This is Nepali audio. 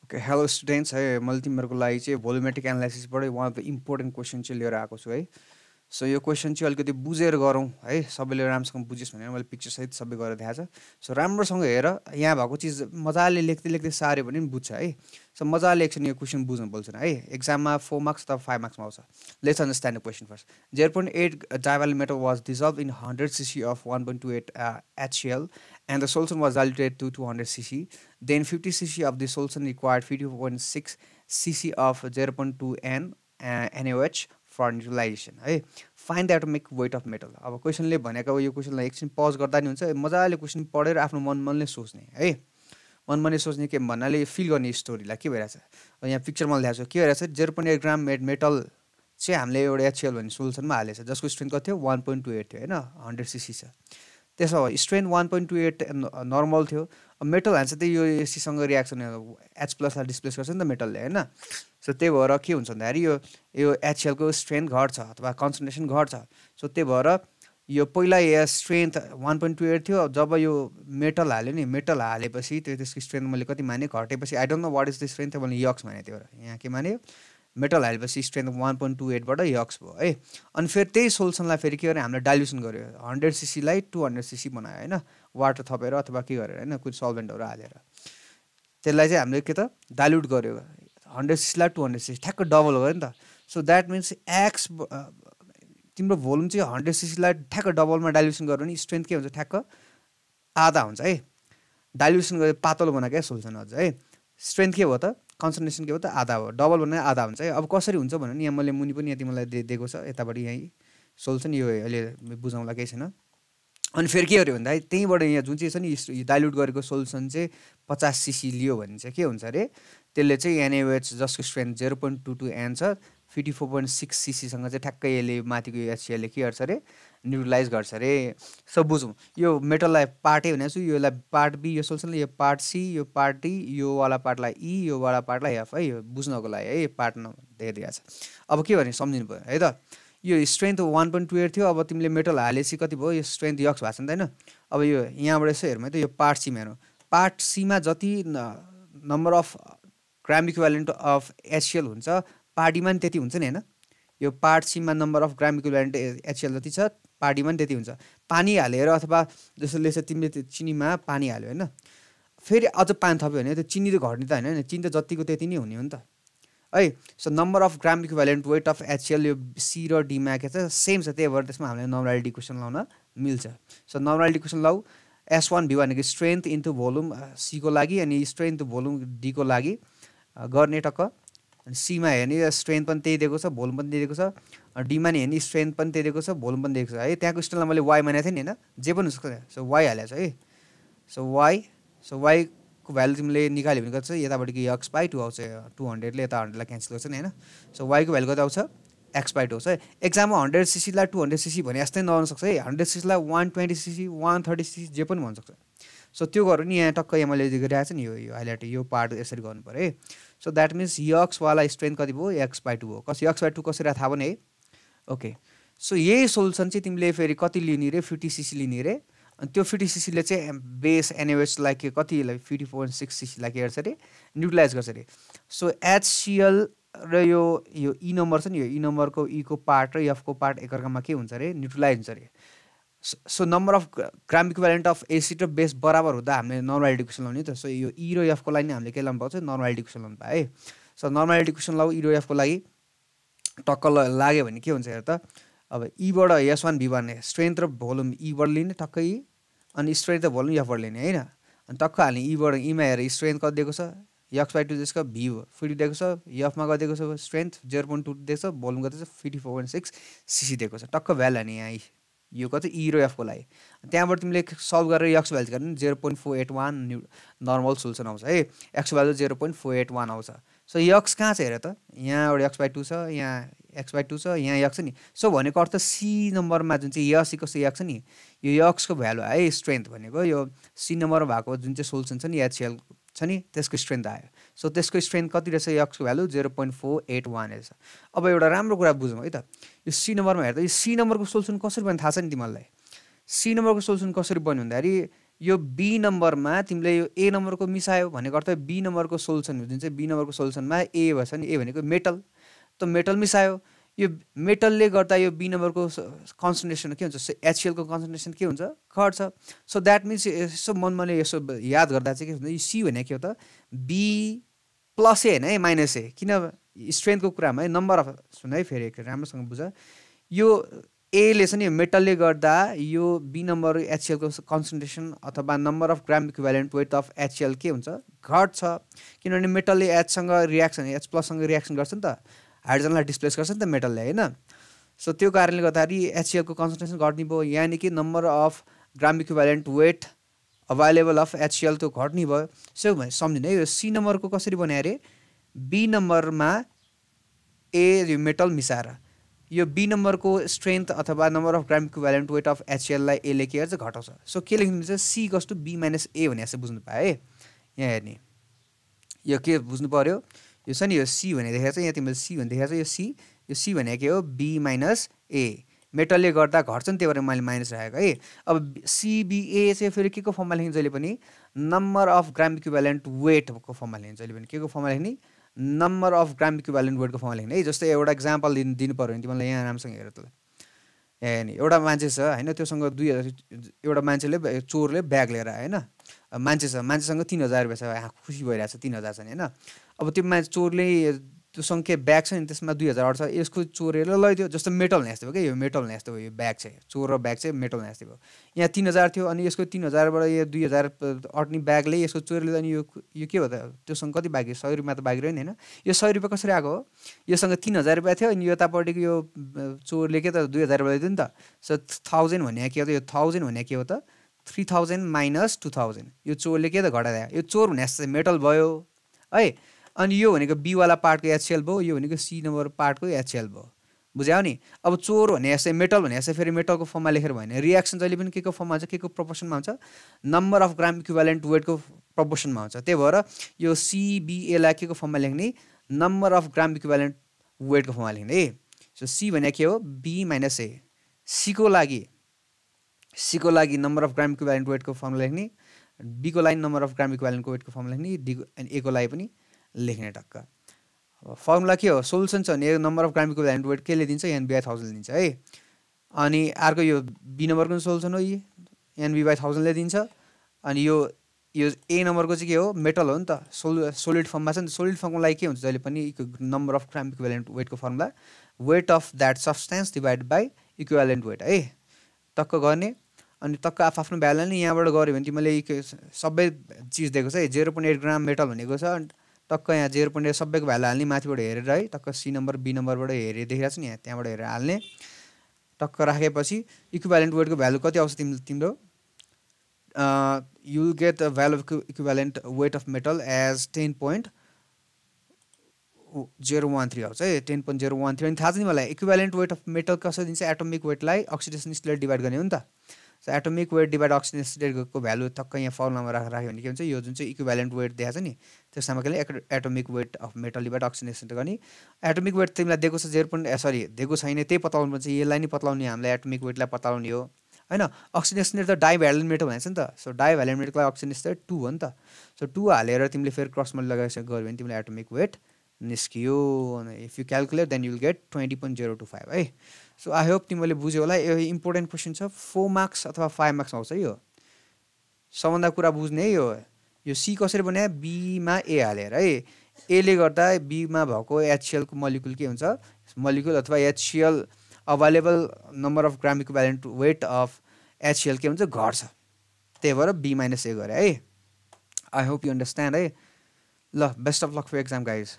ओके हेलो स्टुडेन्ट्स है मैले तिमीहरूको लागि चाहिँ भोल्युमेट्रिक एनालाइसिसबाटै one of the important question चाहिँ लिएर आएको छु है। सो यो क्वेसन चाहिँ अलिकति बुझेर गरौँ है, सबैले राम्रोसँग बुझिस् भनेर मैले पिक्चरसहित सबै गरेर देखाएको छ। सो राम्रोसँग हेर, यहाँ भएको चिज मजाले लेख्दै लेख्दै सार्यो भने पनि बुझ्छ है। सो मजाले एकछिन यो क्वेसन बुझ्नु बोल्छ है, एक्जाममा 4 मार्क्स अथवा 5 मार्क्समा आउँछ। Let's understand the question first. 0.8 divalent metal was dissolved in 100 cc of 1.28 HCl and the solution was diluted to 200 cc. Then 50 cc of the solution required 54.6 cc of 0.2 N NaOH for neutralization है। Find the atomic weight of metal. अब क्वेसनले भनेको यो क्वेसनलाई एकछिन पज गर्दा नि हुन्छ, मजाले क्वेसन पढेर आफ्नो मनले सोच्ने है। मनले सोच्ने के भन्नाले फिल गर्ने स्टोरीलाई के भइरहेछ। यहाँ पिक्चरमा ल्याएको छ के भइरहेछ, 0.8 ग्राम मेटल चाहिँ हामीले एउटा HCl भन्ने सोल्युसनमा हालेछ, जसको स्ट्रेन्थ कति थियो 1.28 थियो होइन, 100 cc छ। त्यसो भए स्ट्रेन्थ 1.28 नर्मल थियो। मेटल हान्छ त्यही यो एसीसँग रियाक्सन H प्लसलाई डिस्प्लेस गर्छ नि त मेटलले होइन। सो त्यही भएर के हुन्छ भन्दाखेरि यो HClको स्ट्रेन्थ घट्छ अथवा कन्सन्ट्रेसन घट्छ। सो त्यही भएर यो पहिला यहाँ स्ट्रेन्थ 1.28 थियो, जब यो मेटल हाल्यो नि, मेटल हालेपछि त्यसको स्ट्रेन्थ मैले कति माने घटेपछि, I don't know what is the strength, मैले यक्स माने। त्यो यहाँ के माने, मेटल हालेपछि स्ट्रेन्थ 1.28बाट यक्स भयो है। अनि फेरि त्यही सोल्युसनलाई फेरि के गर्यो, हामीले डाइल्युसन गर्यो, 100 cc लाई 200 cc बनायो होइन, वाटर थपेर अथवा के गरेर होइन, कुनै सल्भेन्टहरू हालेर त्यसलाई चाहिँ हामीले के त डाइल्युट गर्यो, 100 cc लाई 200 cc ठ्याक्क डबल गर्यो नि त। सो द्याट मिन्स एक्स तिम्रो भोल्युम चाहिँ 100 cc लाई ठ्याक्क डबलमा डाइल्युसन गर्यो भने स्ट्रेन्थ के हुन्छ, ठ्याक्क आधा हुन्छ है। डाइल्युसन गरे पातलो बनाएको सोल्युसन अझ है। स्ट्रेन्थ के भयो त, कन्सन्ट्रेसन के भयो त आधा हो, डबल भने आधा हुन्छ है। अब कसरी हुन्छ भने यहाँ मैले मुनि पनि यहाँ तिमीलाई दिएको छ, यताबाट यहीँ सोल्युसन यो अहिले बुझाउँला केही छैन। अनि फेरि के गर्यो भन्दाखेरि त्यहीँबाट यहाँ जुन चाहिँ छ नि डाइल्युट गरेको सोल्युसन चाहिँ 50 cc लियो भने चाहिँ के हुन्छ अरे, त्यसले चाहिँ NaOH जसको स्ट्रेन्थ 0.22 N छ, 54.6 cc सँग चाहिँ ठ्याक्कै यसले माथिको HClले के गर्छ अरे, न्युट्रलाइज गर्छ अरे। सब बुझौँ, यो मेटललाई पार्टै भनेको छु, योलाई पार्ट बी, यो सोल्युसनले यो पार्ट सी, यो पार्ट डी, यो वाला पार्टलाई ई, यो वाला पार्टलाई एफ है, यो बुझ्नको लागि है, पार्ट दिएको छ। अब के भने सम्झिनु भयो है त। यो स्ट्रेन्थ 1.28 थियो, अब तिमीले मेटल हालेपछि कति भयो, यो स्ट्रेन्थ यक्स भएको छ नि त होइन। अब यो यहाँबाट यसो हेरौँ है त, यो पार्ट सीमा हेरौँ, पार्ट सीमा जति number of gram equivalent of HCl हुन्छ, पार्ट डीमा नि त्यति हुन्छ नि होइन। यो part Seema number of gram equivalent HCl जति छ, पार्ट डीमा नि त्यति हुन्छ। पानी हालेर अथवा जसले चाहिँ तिमीले त्यो चिनीमा पानी हाल्यो होइन, फेरि अझ पानी थप्यो भने त्यो चिनी त घट्ने त होइन, चिनी त जतिको त्यति नै हुने हो नि त है। So number of gram equivalent weight of HCl यो सी र डीमा के छ, सेम छ, त्यही भएर त्यसमा हामीले नर्मालिटी इक्वेसन लाउन मिल्छ। सो नर्मालिटी इक्वेसन लाउ, S1V भनेको स्ट्रेन्थ इन्टु भोल्युम सीको लागि, अनि स्ट्रेन्थ भोल्युम डीको लागि गर्ने टक्क। अनि सीमा हेर्ने स्ट्रेन्थ पनि त्यही दिएको छ, भोल्युम पनि त्यही दिएको छ, डीमा नि हेर्ने स्ट्रेन्थ पनि त्यही दिएको छ, भोल्युम पनि दिएको छ है। त्यहाँको स्ट्रेन्थलाई मैले वाइ मानेको थिएँ नि होइन, जे पनि हुनसक्छ। सो वाइ हालेको छ है। सो वाइको भ्यालु तिमीले निकाल्यो भने कति छ, यताबाट कि x/2 आउँछ, 200ले यता 100लाई क्यान्सल गर्छ नि होइन। सो वाइको भ्यालु कति आउँछ, x/2 छ है। एक्जाममा 100 cc लाई 200 cc भने यस्तै नहुन सक्छ है, 100 cc लाई 120 cc 130 cc जे पनि भन्नु सक्छ। सो त्यो गर्नु नि, यहाँ टक्क यहाँ मैले गरिरहेको छु नि, यो हाइलाइट, यो पार्ट यसरी गर्नु पऱ्यो है। सो द्याट मिन्स यक्स वाला स्ट्रेन्थ कति भयो, x/2 हो। x/2 कसरी थाहा भने है। ओके, सो यही सोल्युसन चाहिँ तिमीले फेरि कति लिने रे, 50 cc लिने रे। अनि त्यो 50 cc ले चाहिँ बेस NaOH के कति 54.6 cc के गर्छ अरे, न्युट्रलाइज गर्छ अरे। सो HCl र यो ई नम्बर छ नि, यो ई नम्बरको ईको पार्ट र एफको पार्ट एकअर्कामा के हुन्छ अरे, न्युट्रलाइज हुन्छ अरे। So number of gram equivalent of acid र बेस बराबर हुँदा हामीले नर्मालिटी इक्वेसन लाउने त। सो यो ई र एफको लागि हामीले के लाउनु पाउँछ, नर्मालिटी इक्वेसन लाउनु पायो है। सो नर्मालिटी इक्वेसन लाउ, ई र एफको लागि टक्क लाग्यो भने के हुन्छ हेर त। अब ईबाट S1V भन्ने स्ट्रेन्थ र भोल्युम ईबाट लिने टक्कै, अनि स्ट्रेन्थ र भोल्युम एफबाट लिने होइन। अनि टक्क हाल्ने, ईबाट ईमा हेर स्ट्रेन्थ कति दिएको छ, x/2 जसको भी हो, 50 दिएको छ, एफमा कति दिएको छ स्ट्रेन्थ 0.2 दिएको छ, भोल्युम कति छ 54.6 cc दिएको छ। टक्क भ्यालु हाल्ने यहाँ यो कति ई र एफको लागि। त्यहाँबाट तिमीले सल्भ गरेर एक्स भ्यालु गर्ने 0.481 नर्मल सोल्युसन आउँछ है। एक्स भ्यालु 0.481 आउँछ। सो यक्स कहाँ छ हेर त, यहाँ एउटा x/2 छ, यहाँ x/2 छ, यहाँ यक्स छ नि। सो भनेको अर्थ सी नम्बरमा जुन चाहिँ यस इक्वल्स यक्स छ नि, यो यक्सको भ्यालु आयो, स्ट्रेन्थ भनेको यो सी नम्बरमा भएको जुन चाहिँ सोल्युसन छ नि HCl छ नि, त्यसको स्ट्रेन्थ आयो। सो त्यसको स्ट्रेन्थ कति रहेछ, यक्सको भ्यालु 0.481 रहेछ। अब एउटा राम्रो कुरा बुझौँ है त, यो सी नम्बरमा हेर्दा यो सी नम्बरको सोल्युसन कसरी बन्यो थाहा छ नि तिमीलाई। सी नम्बरको सोल्युसन कसरी बन्यो भन्दाखेरि यो बी नम्बरमा तिमीले यो ए नम्बरको मिसायो भनेको अर्थ बी नम्बरको सोल्युसन जुन चाहिँ बी नम्बरको सोल्युसनमा ए भएछ नि, ए भनेको मेटल, त मेटल मिसायो। यो मेटलले गर्दा यो बी नम्बरको कन्सन्ट्रेसन के हुन्छ, एचसिएलको कन्सन्ट्रेसन के हुन्छ, घट्छ। सो द्याट मिन्स यसो मनले यसो याद गर्दा चाहिँ के हुन्छ, यो सी भनेको के हो त, बी प्लस ए होइन है, माइनस ए, किन स्ट्रेन्थको कुरामा है, नम्बर अफ, सुन है फेरि राम्रोसँग बुझ, यो एले चाहिँ नि मेटलले गर्दा यो बी नम्बर एचसिएलको कन्सन्ट्रेसन अथवा number of gram equivalent weight of HCl के हुन्छ, घट्छ, किनभने मेटलले एचसँग रियाक्सन, एच प्लससँग रियाक्सन गर्छ नि त, हाइड्रोजनलाई डिस्प्लेस गर्छ नि त मेटलले होइन। सो त्यो कारणले गर्दाखेरि एचसिएलको कन्सन्ट्रेसन घट्ने भयो, यानि कि number of gram equivalent weight available of HCl त्यो घट्ने भयो। सो सम्झिनु है, यो सी नम्बरको कसरी बनायो अरे, बी नम्बरमा ए यो मेटल मिसाएर यो बी नम्बरको स्ट्रेन्थ अथवा number of gram equivalent weight of एचसिएललाई एले के गर्छ, घटाउँछ। सो के लेख्नु चाहिँ C equals to B minus A भने जस्तो बुझ्नु पायो है। यहाँ हेर्ने यो के बुझ्नु पऱ्यो, यो छ नि यो सी भने देखेको छ, यहाँ तिमीले सी भने देखेको छ, यो सी भनेको के हो, बी माइनस ए, मेटलले गर्दा घट्छ नि, त्यही भएर मैले माइनस राखेको है। अब सिबिए चाहिँ फेरि के को फर्ममा लेख्ने जहिले पनि, नम्बर अफ ग्राम इक्विभ्यालेन्ट वेटको फर्ममा लेख्ने जहिले पनि, के को फर्ममा लेख्ने, नम्बर अफ ग्राम इक्विभ्यालेन्ट वेटको फर्ममा लेख्ने है। जस्तै एउटा इक्जाम्पल दिनु पऱ्यो भने तिमीलाई यहाँ राम्रोसँग हेर त, ए नि एउटा मान्छे छ होइन, त्योसँग 2000, एउटा मान्छेले चोरले ब्याग लिएर आयो होइन, मान्छे छ, मान्छेसँग 3000 रुपियाँ छ, खुसी भइरहेको छ, 3000 छ नि होइन। अब त्यो मान्छे चोरले त्योसँग के ब्याग छ नि, त्यसमा 2000 छ, यसको चोरेर लैदियो, जस्तो मेटल ल्यास्तो भयो क्या, यो मेटल ल्यास्तो भयो, यो ब्याग चाहिँ चोर र ब्याग चाहिँ मेटल ल्यास्तो भयो। यहाँ 3000 थियो अनि यसको 3000बाट यो 2000 अट्ने ब्यागले यसको चोरले, अनि यो के हो त, त्योसँग कति बाँकी, 100 रुपियाँ त बाँकी रह्यो नि होइन। यो 100 रुपियाँ कसरी आएको हो, योसँग 3000 रुपियाँ थियो, अनि यतापट्टिको यो चोरले के त 2000 रुपियाँ दियो नि त। सो 1000 भन्ने के हो त, यो 1000 भन्ने के हो त, 3000 माइनस 2000, यो चोरले के त घटाइदियो, यो चोर भने जस्तो मेटल भयो है। अनि यो भनेको बीवाला पार्टको एचसिएल भयो, यो भनेको सी नम्बर पार्टको एचसिएल भयो, बुझ्यौ नि। अब चोर भने जस्तै मेटल भने जस्तै फेरि मेटलको फर्ममा लेखेर भने रियाक्सन जहिले पनि के को फर्ममा हुन्छ, के को प्रपोर्सनमा हुन्छ, नम्बर अफ ग्राम इक्विभ्यालेन्ट वेटको प्रपोर्सनमा हुन्छ। त्यही भएर यो सिबिएलाई के को फर्ममा लेख्ने, नम्बर अफ ग्राम इक्विभ्यालेन्ट वेटको फर्ममा लेख्ने है। सो सी भनेको के हो, बी माइनस ए, सीको लागि नम्बर अफ ग्राम इक्विभ्यालेन्ट वेटको फर्मुला लेख्ने, बीको लागि नम्बर अफ ग्राम इक्विभ्यालेन्ट वेटको फर्मुला लेख्ने, डी अनि ए को लागि पनि लेख्ने टक्क। अब फर्मुला के हो, सोल्युसन छ भने number of gram equivalent weight केले दिन्छ, NB/1000 दिन्छ है। अनि अर्को यो बी नम्बरको सोल्युसन हो, NB/1000 ले दिन्छ। अनि यो ए नम्बरको चाहिँ के हो, मेटल हो नि त, सोलिड फर्ममा छ नि, सोलिड फर्मको लागि के हुन्छ जहिले पनि, नम्बर अफ ग्राम इक्विभ्यालेन्ट वेटको formula weight of that substance divide by equivalent weight है, टक्क गर्ने। अनि टक्क आफ्नो भ्यालु नै यहाँबाट गऱ्यो भने तिमीले सबै चिज दिएको छ है, 0.8 ग्राम मेटल भनेको छ, टक्क यहाँ 0.8 सबैको भ्यालु हाल्ने, माथिबाट हेरेर है, टक्क सी नम्बर बी नम्बरबाट हेरेर देखिरहेको छ नि यहाँ, त्यहाँबाट हेरेर हाल्ने, टक्क राखेपछि इक्विभ्यालेन्ट वेटको भ्यालु कति आउँछ तिम्रो, you will get the value of equivalent weight of metal as 10.013 आउँछ है, 10.013। अनि थाहा छ नि मलाई इक्विभ्यालेन्ट वेट अफ मेटल कसरी दिन्छ, एटोमिक वेटलाई अक्सिडेसन स्टेटले डिभाइड गर्ने हो नि त। So atomic weight divide oxidation स्टेटको भ्यालु टक्क यहाँ फर्मुलामा राख्यो भने के हुन्छ, यो जुन चाहिँ इक्विभ्यालेन्ट वेट दिएको छ नि त्यसमा के atomic weight of metal divide oxidation गर्ने। एटोमिक वेट तिमीलाई दिएको छ 0. दिएको छैन, त्यही पत्लाउनु पर्छ, यसलाई नै पत्लाउने, हामीलाई एटोमिक वेटलाई पत्लाउने हो होइन। अक्सिडेसन स्टेट त डाइभ्यालेन्ट मेटल भनेको छ नि त, सो डाइभ्यालेन्ट मेटलको लागि अक्सिडेसन स्टेट 2 हो नि त। सो 2 हालेर तिमीले फेरि क्रसमा लगाएर गऱ्यो भने तिमीले एटोमिक वेट निस्कियो। If you calculate then you will get 20.025 है। सो आई होप तिमीले बुझ्यौ होला। यो इम्पोर्टेन्ट क्वेसन छ, 4 मार्क्स अथवा 5 मार्क्स आउँछ यो, सबभन्दा कुरा बुझ्ने है। यो सी कसरी बनायो, बीमा ए हालेर है, एले गर्दा बीमा भएको एचसिएलको मलिक्युल के हुन्छ, मलिक्युल अथवा HCl available number of gram equivalent weight of HCl के हुन्छ, घट्छ, त्यही भएर बी माइनस ए गरे है। आई होप यु अन्डरस्ट्यान्ड है। ल best of luck for exam guys.